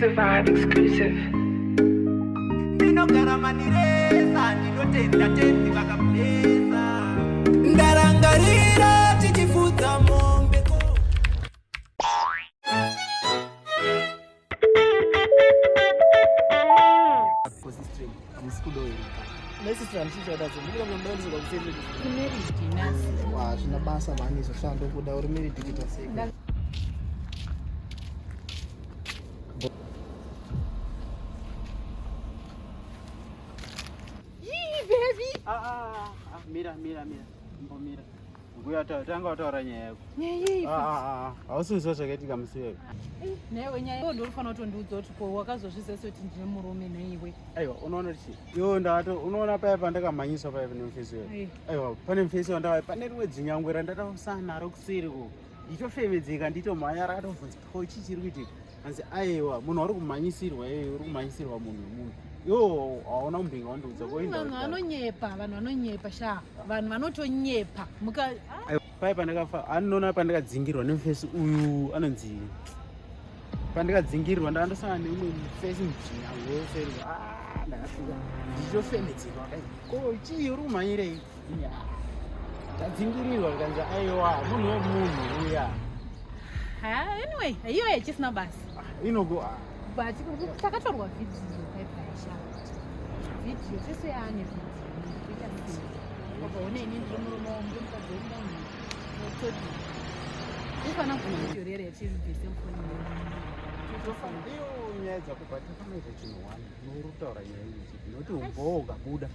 Survive exclusive. Ndinogara maniresa, ndinotenda tenzi vakablesa. Ndarangarira tichifudza mombe ko. Hazvina basa mhani izvo sha ndokuda uri married kuita sei? Ah, ah, ah, mira mira mira mbomira nguya tanga wataura nyaya yako. Nyaya yei? Ah, ah, ah, hausi kuziva zvakaitika musi wewe. Nhaiwe nyaya iwe ndorifanira kutondiudza kuti ko wakazozviziva sei kuti ndine murume nhaiwe. Aiwa unoona kuti iwe ndato unoona paya pandakamhanyiswa paya pane mufesi wewe. Aiwa pane mufesi wandava pane rimwe dzinyangwe randatausana naro kuseri ko. Ndichofemedzeka nditomhanya rakatobvunza ko chii chiri kuitika. Hanzi aiwa munhu wari kumhanyisirwa iye uri kumhanyisirwa munhu wemunhu. Iwe hauna kumbinga wandiudza ko Vanhu vanonyepa, vanhu vanonyepa sha. Vanhu vanotonyepa. Muka Paye pandakafa anoona pandakadzingirwa nemufesi uyu anonzi pandakadzingirwa ndakandosangana neumwe mufesi mudzvinyango weseri ah, ndakasvika ndichitofemedzerwa dai ko chii uri kumhanyirei tadzingirirwa zvikanzi aiwa munhu wemunhu uya. Ha, anyway, iyo yachisina basa. Ah, inogo ah. But takatorwa video paipaisha. Video tese yaane video. Toita sei? Wabva une ini ndiri murume wangu, ndiri mukadzi wemunhu. Todii? Tofana kubvisa video rere yatibvise mufoni yedu. Tofana. Iyo nyaya dzako but tofanira kuita chinhu one. Uri kutaura nyaya iyi chete. Nokuti umbowo ukabuda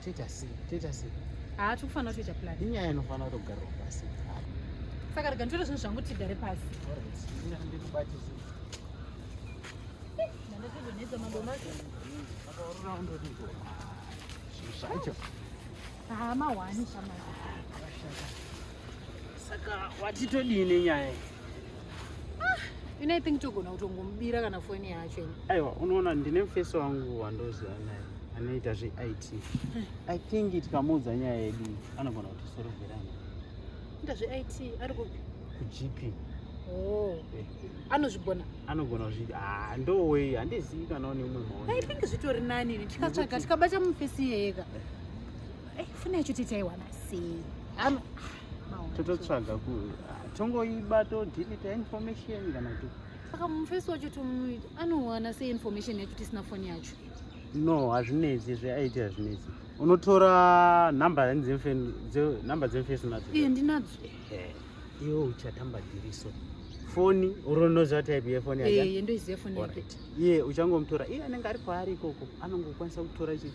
toita sei? Toita sei? Haa, tikufanira kutoita plan. Inyaya inofanira kutogarirwa pasi. Saka rega nditore zvinhu zvangu tigare pasi. Alright, ndikubatise. Ndandatodonhedza madomasi. Zvacho. Haa, mahwani shamari. Saka watitodii nenyaya iyi? Ini I think togona kutongomubira kana foni yacho ini. Aiwa, unoona ndine mufesi wangu wandoziva naye anoita zveIT. I think tikamuudza nyaya yedu iyi, anogona kutisorovhera nyaya. Ita zveIT ari kupi? KuGP. Oh. Eh. Anozvigona. Anogona kuzvi ah ndowei handizivi kana une umwe maone. I think zvitori nani ini tikatsvaga tikabata mufesi iyeyeka. Eh, foni yacho titaiwana sei? Ano Tototsvaga ku ah, tongoiba todelete information kana kuti Saka mufesi wacho tomuita anowana sei information yacho tisina foni yacho? No, hazvinetsi zveIT hazvinetsi. Unotora namba namba dzemufesi unadzo. Iye ndinadzo. Ehe. Iwe uchatamba dhiriso. Foni unoziva type yefoni yake? Eh, ndoiziva foni yake. Alright. Iye uchangomutora iye anenge ari kwaari ikoko anongokwanisa kutora chi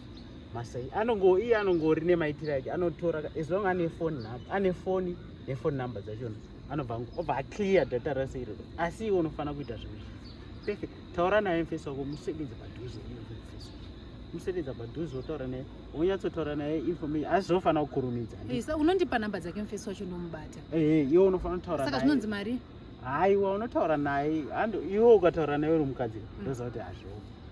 masai anongo iye anongori nemaitiro ake anotora as long ane phone number ane foni nephone number dzachona anobva obva aclear data rese iroro asi iwe unofanira kuita zvinhu perfect. Taura naye mufesi wako, musededze padhuze iwe mufesi, musededza padhuze wotaura naye, wonyatsotaura naye information, asi zvofanira kukurumidza. Isa unondipa namba dzake mufesi wacho ndomubata. Ehe, iwe unofanira kutaura Saka naye. zvinonzi mari? Haiwa, unotaura naye hando iwe ukataura naye uri mukadzi ndoziva kuti hazvo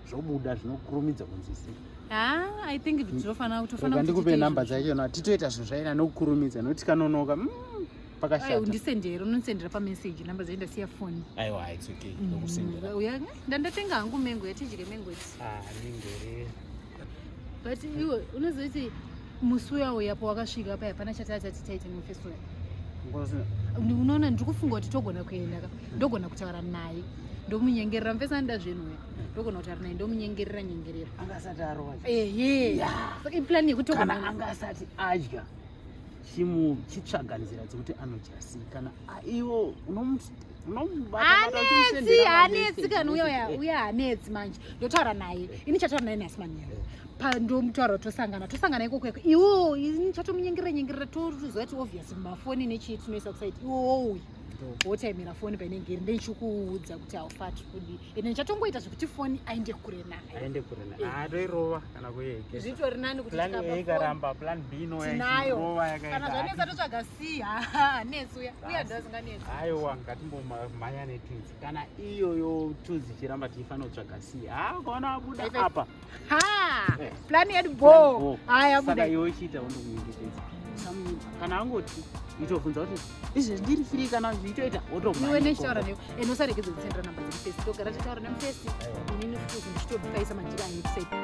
zvobuda zvinokurumidza kunzwisisa. Ha, I think zvinofanira kutofanira Rega kuti ndikupe tiite namba izvozvo. dzacho na titoita zvinhu zvaina nokukurumidza nokuti tikanonoka pakashata. Ai, undisendere, unondisendera pameseji namba dzacho ndasiya foni. Aiwa, it's okay. Ndokusendera. Uya, ndandatenga hangu mengo yatidye mengo idzi. Ah, mengo here. But iwe unoziva kuti musi uya uya pawakasvika paya hapana chatati taita nemufesi uya. Ngozi. Unoona ndiri kufunga kuti togona kuenda ka. Ndogona kutaura naye. Ndomunyengerera mufesi anoda zvinhu uya. Ndogona kutaura naye ndomunyengerera nyengerera. Anga asati arova. Ehe. Saka iplan yekuti Kana togona anga asati adya chitsvaga nzira dzekuti anodya sei kana iwo unomubata Hanetsi, hanetsi kana uya uya uya hanetsi manje. Ndotaura naye. Ini chataura naye nhasi manheru. Pa ndomutaura tosangana, tosangana ikoko ikoko. Iwo ini chatomunyengerera nyengerera toziva kuti obvious mafoni nechii tinoisa kusaidi. Iwo uyu. Wotaimira foni painenge iri ndeichikuudza kuti haufati kudii. Ende ndichatongoita zvekuti foni aende kure naye. Aende kure naye. Ah, toirova kana kuiegesa. Zvitori nani kuti Plan tikapa A foni. ikaramba, plan B inouya Tinayo. ichirova yakaita. Kana zvanetsa totsvaga C. Ha, netsi uya. Uya ndazinganetsi. Aiwa, ngatimbomhanya netwins. Kana iyoyo twins ichiramba tichifanira kutsvaga C. Ha, ukaona abuda Five, five. apa. Ha! Eh. Plan yedu Plan bo. bo. Haya Saka buda. iwe uchiita undokunyengetedza. Usamunyima. Kana angoti itobvunza kuti izvezvi ndiri free kana zviitoita iwe nechitaura newe and usaregedze kusendera namba dzemufesi togara tichitaura nemufesi inini futi ndichitobikaisa madhiri ayo kuside.